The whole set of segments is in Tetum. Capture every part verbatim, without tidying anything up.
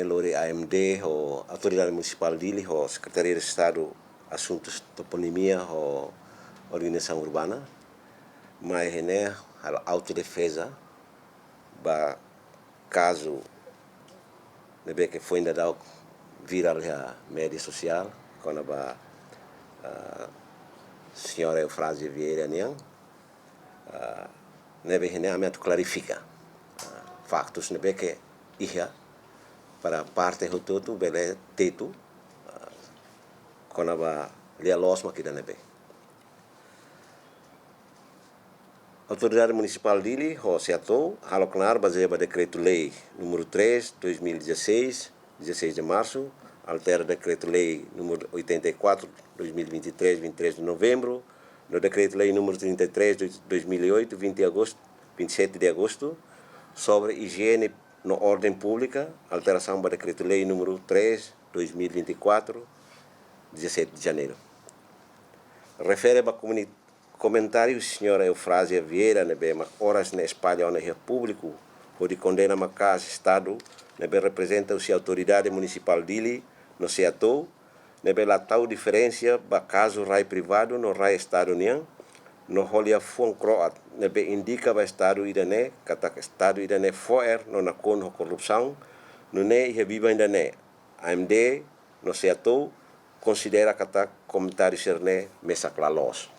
Lori A M D ho Autoridade Munisipál Dili ho Sekretaria de Estadu Asuntus Toponimia ho Organizasaun Urbana, mai iha ne'e halo autodefeza ba kazu ne'ebé ke foin daudauk virál iha média sosiál, kona-ba, ah, señora Eufrásia Vieira nian, ah, ne'ebé iha ne'e ami atu klarifika, ah, faktus ne'ebé ke iha para parte hotu-hotu bele tetu, ah, kona-ba lia-loos mak ida ne'ebé. Autoridade Munisipál Dili ho SEATOU halo knaar bazeia ba Dekretu-Lei número três, dois mil e dezasseis, dezasseis de março, altera Dekretu-Lei número oitenta e quatro, dois mil e vinte e três, vinte e três de novembro, no Dekretu-Lei número trinta e três, dois mil e oito, vinte de agosto, vinte e sete de agosto, sobre higiene no orden pública, alterasaun ba Dekretu-Lei número três, dois mil e vinte e quatro, dezasete de janeiro. Refere ba komuni-, komentáriu señora Eufrásia Vieira ne'ebé mak oras ne'e espalla ona iha públiku, hodi kondena maka'as Estadu ne'ebé reprezenta husi Autoridade Munisipál Dili no SEATOU, ne'ebé la tau diferensia ba kazu rai privadu no rai Estadu nian, no ho liafuan kro'at ne'ebé indika ba Estadu ida-ne'e katak Estadu ida-ne'e fo'er no nakonu ho korrupsaun, nune'e iha biban ida-ne'e, A M D no SEATOU konsidera katak komentáriu sira-ne'e mesak la loos.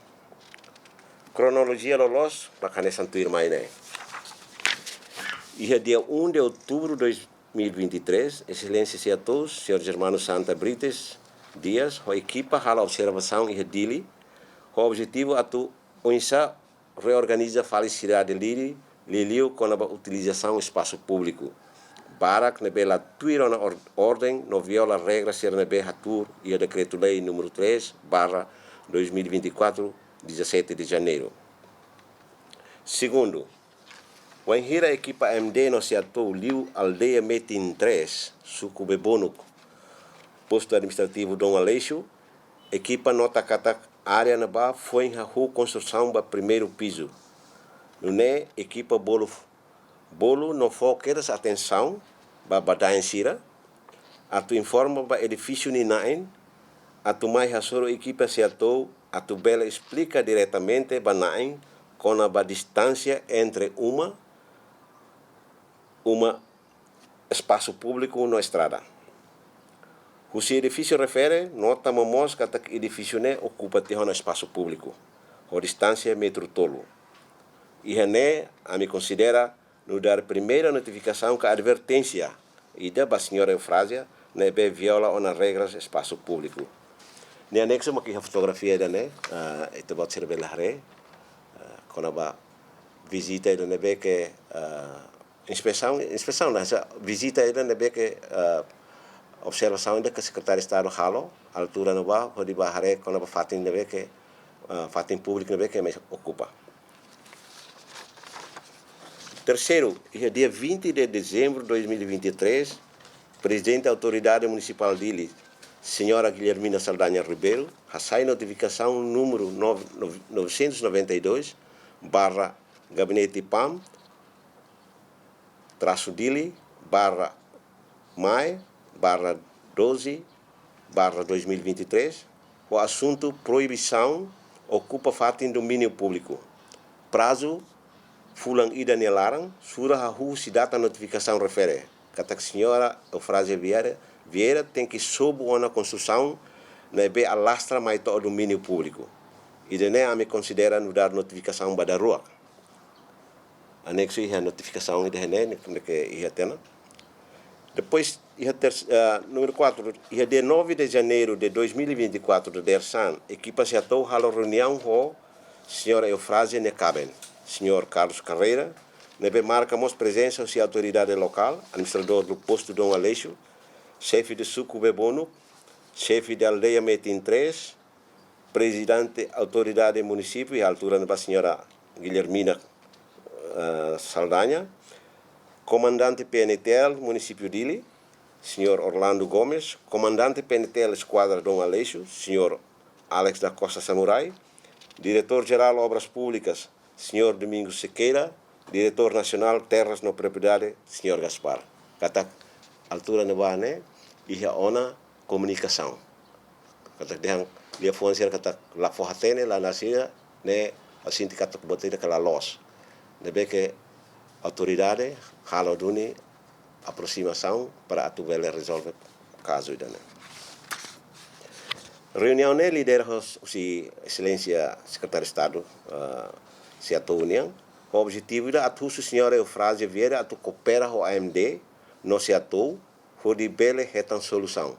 Kronolojia loloos mak hanesan tuirmai ne'e. Iha dia um de outubro dois mil e vinte e três, Exelénsia SEATOU, señór Germano Santa Brites Dias, ho ekipa halo observasaun iha Dili, ho objetivu atu oinsá reorganiza fali sidade Dili, liuliu kona-ba utilizasaun espasu públiku barak ne'ebé la tuir ona or-, orden no viola regra sira ne'ebé hatuur iha Dekretu-Lei número três barra dois mil e vinte e quatro, dezasete de janeiro. Segundu, wainhira ekipa A M D no SEATOU liu aldeia Metin três, suku Bebonuk, postu administrativu Dom Aleixo, ekipa nota katak área ne'ebá foin hahú konstrusaun ba primeiru pizu. Nune'e ekipa bolu, bolu no fó kedas atensaun ba badaen sira, atu informa ba edifísiu nia na'in, atu mai hasoru ekipa SEATOU atu bele esplika diretamente ba na'in kona-ba distánsia entre uma, uma espasu públiku no estrada. Husi edifísiu refere, nota momoos katak edifísiu ne'e okupa tiha ona espasu públiku, ho distánsia metru tolu. Iha ne'e, ami konsidera nu'udar primeira notifikasaun ka adverténsia ida ba señora Eufrásia ne'ebé viola ona regras espasu públiku. Nia aneksu mak iha fotografia ida-ne'e, ah, ita-boot sira bele haree, ah, kona-ba vizita ida ne'ebé ke, ah, inspesaun, inspesaun la, hanesan vizita ida ne'ebé ke, ah, observasaun ida ke Sekretáriu Estadu halo, altura ne'ebá, hodi bá haree kona-ba fatin ne'ebé ke, ah, fatin públiku ne'ebé ke ami okupa. Terseiru, iha dia vinte de dezembro de dois mil e vinte e três, Prezidente Autoridade Munisipál Dili, señora Guilhermina Saldanha Ribeiro, hasai notifikasaun número nove, nove, novecentos e noventa e dois, barra Gabinete PAM, traço Dili, barra MAE, barra doze, barra dois mil e vinte e três, ho asuntu proibisaun okupa fatin domíniu públiku. Prazu fulan ida nia laran, sura hahú husi data notifikasaun refere, katak señora Eufrásia Vieira, Vieira tenke sobu ona konstrusaun ne'ebé alastra mai to'o domíniu públiku. Ida-ne'e ami konsidera nu'udar notifikasaun ba daruak. Aneksu iha notifikasaun ida-ne'e, ne'e ke iha tiha ona. Depois, iha ter-, ah, número quatro, iha dia nove de janeiro de dois mil e vinte e quatro, dadeer-saan, ekipa SEATOU halo reuniaun ho señora Eufrásia nia kaben, señór Carlos Carreira, ne'ebé marka mós prezensa husi autoridade lokál, administradór do postu Dom Aleixo, xefe de suku Bebonuk, xefe de aldeia Metin três, Prezidente Autoridade Munisípiu, iha altura ne'ebá señora Guilhermina, eh, Saldanha, Komandante PNTL Munisípiu Dili, señór Orlando Gomes, Komandante PNTL Eskuadra Dom Aleixo, señór Alex da Costa Samurai, Diretór Jerál Obras Públikas, señór Domingos Sequeira, Diretór Nasionál Terras no Propriedade, señór Gaspar. Katak altura ne'ebá ne'e iha ona komunikasaun. Katak dehan liafuan sira katak la fó hatene, la nasiha, ne'e ha'u sente katak buat ida ke la loos. Ne'ebé ke autoridade halo duni aproximasaun para atu bele rezolve kazu ida-ne'e. Reuniaun ne'e lidera husi Exelénsia Sekretáriu Estadu, ah, SEATOU nian, ho objetivu ida atu husu Señora Eufrásia Vieira atu koopera ho AMD no SEATOU hodi bele hetan solusaun.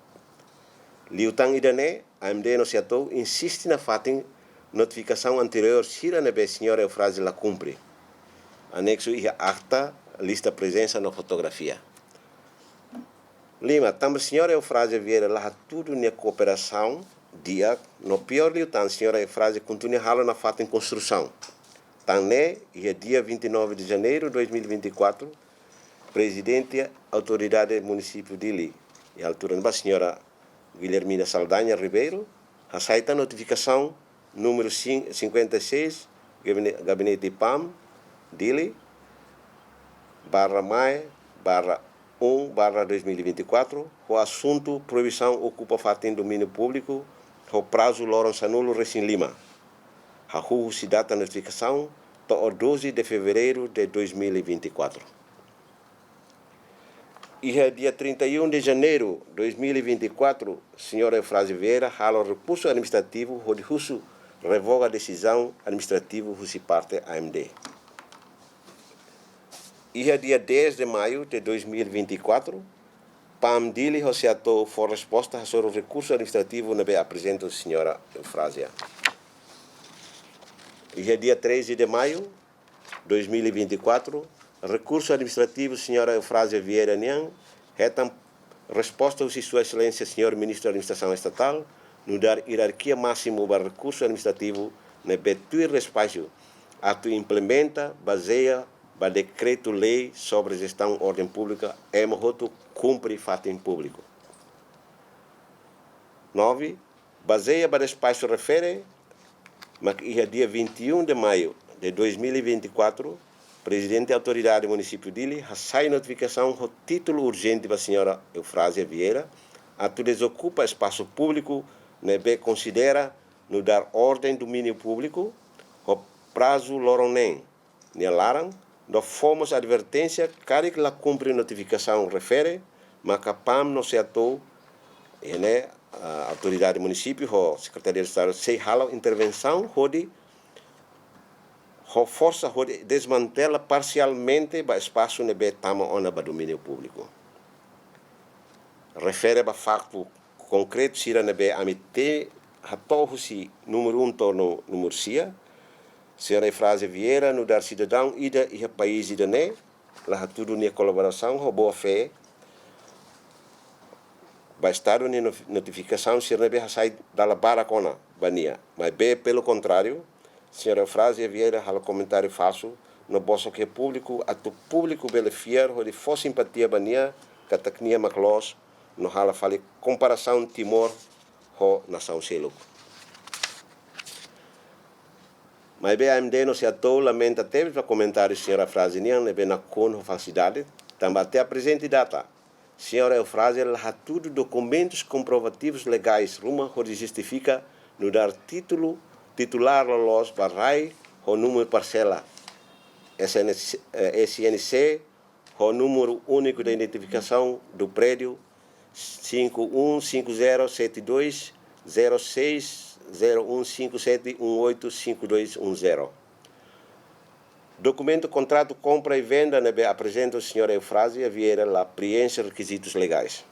Liután ida-ne'e, AMD no SEATOU insiste nafatin notifikasaun anteriór sira ne'ebé Señora Eufrásia la kumpre. Aneksu iha akta, lista prezensa no fotografia. Lima, tanba Señora Eufrásia Vieira la hatudu nia kooperasaun di'ak, no piór liután Señora Eufrásia kontinua halo nafatin konstrusaun. Tan ne'e, iha dia vinte e nove de janeiro de dois mil e vinte e quatro, Prezidente Autoridade Munisípiu Dili, iha altura ne'ebá Señora Guilhermina Saldanha Ribeiro, hasai tan notifikasaun númeru cin-, cinquenta e seis, gabine-, gabinete PAM, Dili, barra MAE, barra um, barra dois mil e vinte e quatro, ho asuntu proibisaun okupa fatin domíniu públiku, ho prazu loron sanulu-resin-lima. Hahú husi data notifikasaun, to'o doze de fevereiro de dois mil e vinte e quatro. Iha dia trinta e um de janeiro dois mil e vinte e quatro, Señora Eufrásia Vieira halo rekursu administrativu hodi husu revoga desizaun administrativu husi parte AMD. Iha dia dez de maio de dois mil e vinte e quatro, PAM Dili ho SEATOU fó resposta hasoru rekursu administrativu ne'ebé aprezenta Señora Eufrásia. Iha dia treze de maio dois mil e vinte e quatro, rekursu administrativu Señora Eufrásia Vieira nian hetan resposta husi Sua Exelénsia Señór Ministru Administrasaun Estatál, nu'udar ierarkia másimu ba rekursu administrativu ne'ebé tuir despaxu atu implementa, bazeia ba Dekretu-Lei sobre Jestaun Orden Públika, ema hotu kumpre fatin públiku. Nove, bazeia ba despaxu refere, mak iha dia vinte e um de maio de dois mil e vinte e quatro, Prezidente Autoridade Munisípiu Dili hasai notifikasaun ho títulu urjente ba Señora Eufrásia Vieira atu dezokupa espasu públiku ne'ebé konsidera nu'udar orden domíniu públiku, ho prazu loron neen nia laran, no fó mós adverténsia karik la kumpre notifikasaun refere, maka PAM no SEATOU, iha ne'e, ah, Autoridade Munisípiu ho Sekretaria de Estadu sei halo intervensaun hodi ho forsa hodi desmantela parsialmente ba espasu ne'ebé tama ona ba domíniu públiku. Refere ba faktu konkretu sira ne'ebé ami temi hato'o husi númeru um to'o númeru sia, Señora Eufrásia Vieira nu'udar sidadaun ida iha país ida-ne'e, la hatudu nia kolaborasaun ho boa fé ba Estadu nia nof-, notifikasaun sira ne'ebé hasai dala barak ona ba nia. Maibé, pelo contrário, Señora Eufrásia Vieira halo komentáriu falsu, no bosok iha públiku, atu públiku bele fiar hodi fó simpatia ba nia, katak nia mak loos, no halo fali komparasaun Timor ho nasaun seluk. Maibé AMD no SEATOU lamenta tebes ba komentáriu Señora Eufrásia nian ne'ebé nakonu ho falsidade, tanba até a presente data, Señora Eufrásia la hatudu dokumentus komprovativus legais ruma hodi justifika nu'udar títulu titulár loloos ba rai ho númeru parsela S N C, eh, S N C ho número único de identificação do prédio cinco um cinco zero sete dois zero seis zero um cinco sete um oito cinco dois um zero. Dokumentu kontratu kompra e venda ne'ebé aprezenta Señora Eufrásia Vieira la preenxe rekizitus legais.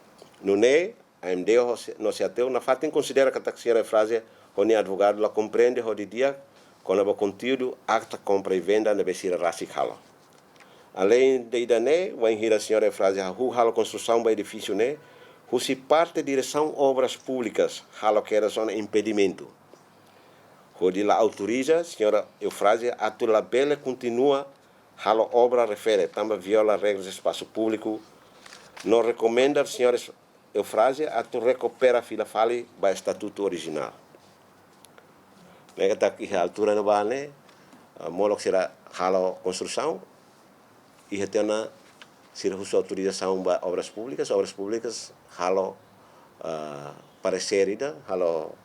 Nune'e, AMD ho se-, no SEATOU nafatin konsidera katak Señora Eufrásia ho nia advogadu la komprende ho di'ak kona-ba konteúdu akta kompra e venda ne'ebé sira rasik halo. Além de ida-ne'e, wainhira Señora Eufrásia hahú halo konstrusaun ba edifísiu ne'e, husi parte Diresaun Obras Públikas halo kedas ona impedimentu, hodi la autoriza Señora Eufrásia atu labele kontinua halo obra refere, tanba viola regras espasu públiku, no rekomenda Señora Eufrásia atu rekupera fila fali ba estatutu orijinál. Ne'e katak iha altura ne'ebá ne'e, ah, molok sira halo konstrusaun, iha tiha ona sira husu autorizasaun ba Obras Públikas, Obras Públikas halo, ah, paresér ida, halo,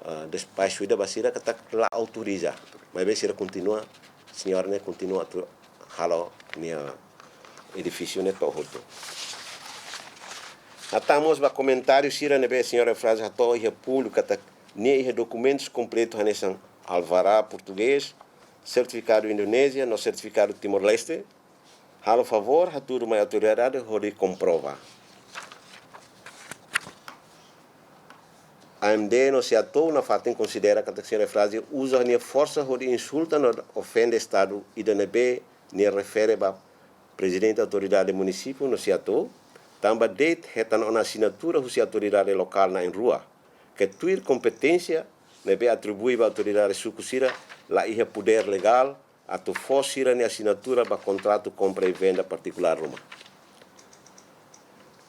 ah, despaxu ida ba sira katak la autoriza. Maibé sira kontinua, señór ne'e kontinua atu halo nia edifísiu ne'e to'o hotu. Hatán mós ba komentáriu sira ne'ebé señór Eufrázio hato'o iha públiku katak nia iha dokumentus kompletu hanesan alvará portugés, sertifikadu Indonézia no sertifikadu Timor-Leste. Halo favór hatudu mai autoridade hodi komprova. AMD no SEATOU nafatin konsidera katak señór Eufrázio uza nia forsa hodi insulta no ofende Estadu ida ne'ebé nia refere ba Prezidente Autoridade Munisípiu no SEATOU, tanba de'it hetan ona asinatura husi autoridade lokál na'in-rua, ke tuir kompeténsia ne'ebé atribui ba autoridade suku sira, la iha podér legál atu fó sira-nia asinatura ba kontratu kompra i venda partikulár ruma.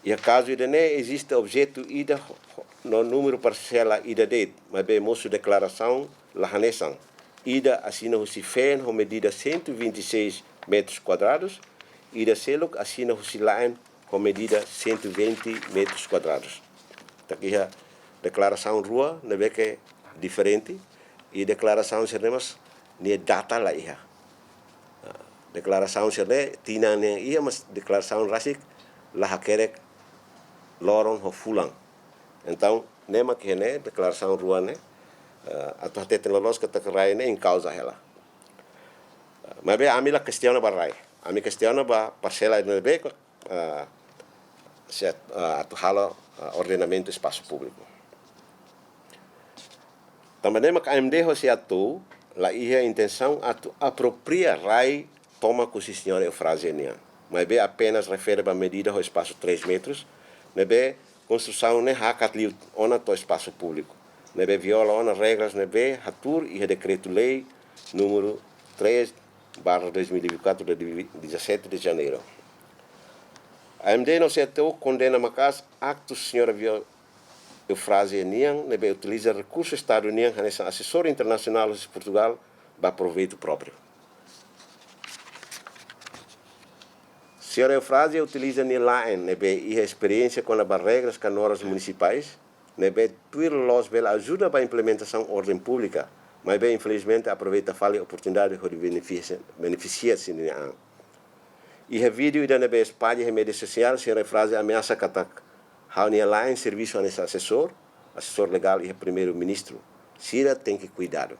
Iha kazu ida-ne'e eziste objetu ida ho-, ho-, no númeru parsela ida de'it, maibé mosu deklarasaun la hanesan. Ida asina husi feen ho medida cento e vinte e seis metros quadrados, ida seluk asina husi la'en ho medida cento e vinte metros quadrados. Tanba iha deklarasaun rua ne'ebé ke diferente, i deklarasaun sira-ne'e mós nia data la iha. Ah, deklarasaun sira-ne'e tinan nian iha, mas deklarasaun rasik la hakerek loron ho fulan. Entaun, ne'e mak iha ne'e deklarasaun rua ne'e, eh, atu hateten loloos katak rai ne'e inkauza hela. Eh, maibé ami la kestiona ba rai. Ami kestiona ba parsela ne'ebé, eh, se, eh, atu halo, eh, ordenamentu espasu públiku. Tanba ne'e mak AMD ho SEATOU la iha intensaun atu apropria rai tomak husi señór Eufrázio nian. Maibé apenas refere ba medida ho espasu três metros, ne'ebé konstrusaun ne'e hakat liu ona to'o espasu públiku, ne'ebé viola ona regras ne'ebé hatuur iha Dekretu-Lei númeru três barra dois mil e vinte e quatro, de dezassete de janeiro. AMD no SEATOU kondena maka'as aktus señora Vio-, Eufrázio nian, ne'ebé utiliza rekursu Estadu nian hanesan asesór internasionál husi Portugál ba proveitu própriu. Señora Eufrázio utiliza nia la'en ne'ebé iha esperiénsia kona-ba regras ka normas munisipais, ne'ebé tuir loos bele ajuda ba implementasaun orden públika, maibé infelizmente aproveita fali oportunidade hodi benefisia, benefisia sira-nia an. Iha vídeo ida ne'ebé espalla iha média sosiál, señora Eufrázio ameasa katak, ha'u-nia la'en servisu hanesan asesór, asesór legál iha Primeiru-Ministru. Sira tenke kuidadu.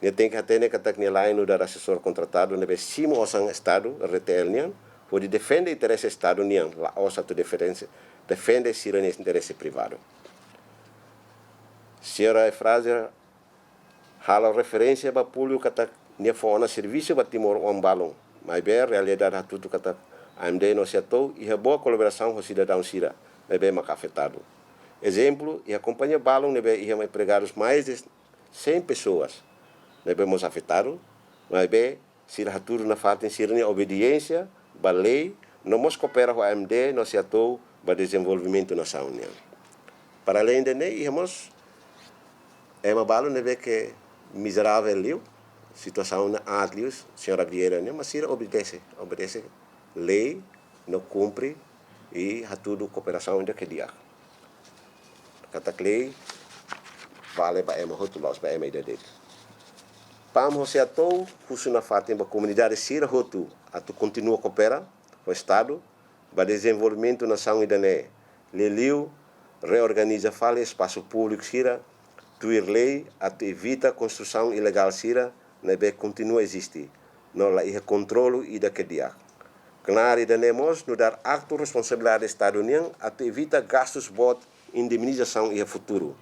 Nia tenke hatene katak nia la'en nu'udar asesór kontratadu ne'ebé simu osan Estadu, R D T L nian, hodi defende interese Estadu nian, la'ós atu defende, defende sira-nia interese privadu. Señora Eufrázio halo referénsia ba públiku katak nia fó ona servisu ba timoroan balun. Maibé realidade hatutu katak AMD no SEATOU iha boa kolaborasaun ho sidadaun sira ne'ebé maka afetadu. Ezemplu, iha kompañia balun ne'ebé iha empregadus mais de cem pessoas ne'ebé mós afetadu, maibé sira hatudu nafatin sira-nia obediénsia ba lei, no mós koopera ho AMD no SEATOU ba dezenvolvimentu nasaun nian. Para além de ne'e, iha mós ema balun ne'ebé ke mizerável liu, situasaun ne'e aat liu, señora Vieira nian, mas sira obedese, obedese lei, no kumpre, i hatudu kooperasaun ida ke di'ak. Katak lei vale ba ema hotu, la'ós ba ema ida de'it. PAM ho SEATOU husu nafatin ba komunidade sira hotu atu kontinua koopera ho Estadu ba dezenvolvimentu nasaun ida-ne'e. Liuliu reorganiza fali espasu públiku sira tuir lei atu evita konstrusaun ilegál sira ne'ebé kontinua eziste, no la iha kontrolu ida ke di'ak. Knaar ida-ne'e mós nu'udar aktu responsabilidade Estadu nian atu evita gastus boot indemnizasaun iha futuru.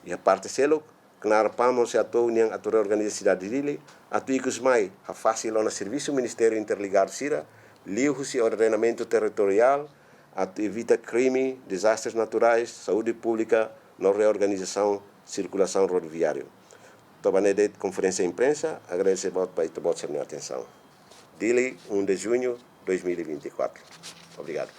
Iha parte seluk, knaar PAM ho SEATOU nian atu reorganiza sidade Dili, atu ikus mai hafasil ona servisu ministériu interligadu sira, liuhusi ordenamentu territoriál, atu evita krime, dezastres naturais, saúde públika, no reorganizasaun sirkulasaun rodoviáriu. To'o ba ne'e de'it konferénsia imprensa, agradese boot ba ita-boot sira-nia atensaun. Dili, um de junho dois mil e vinte e quatro. Obrigadu.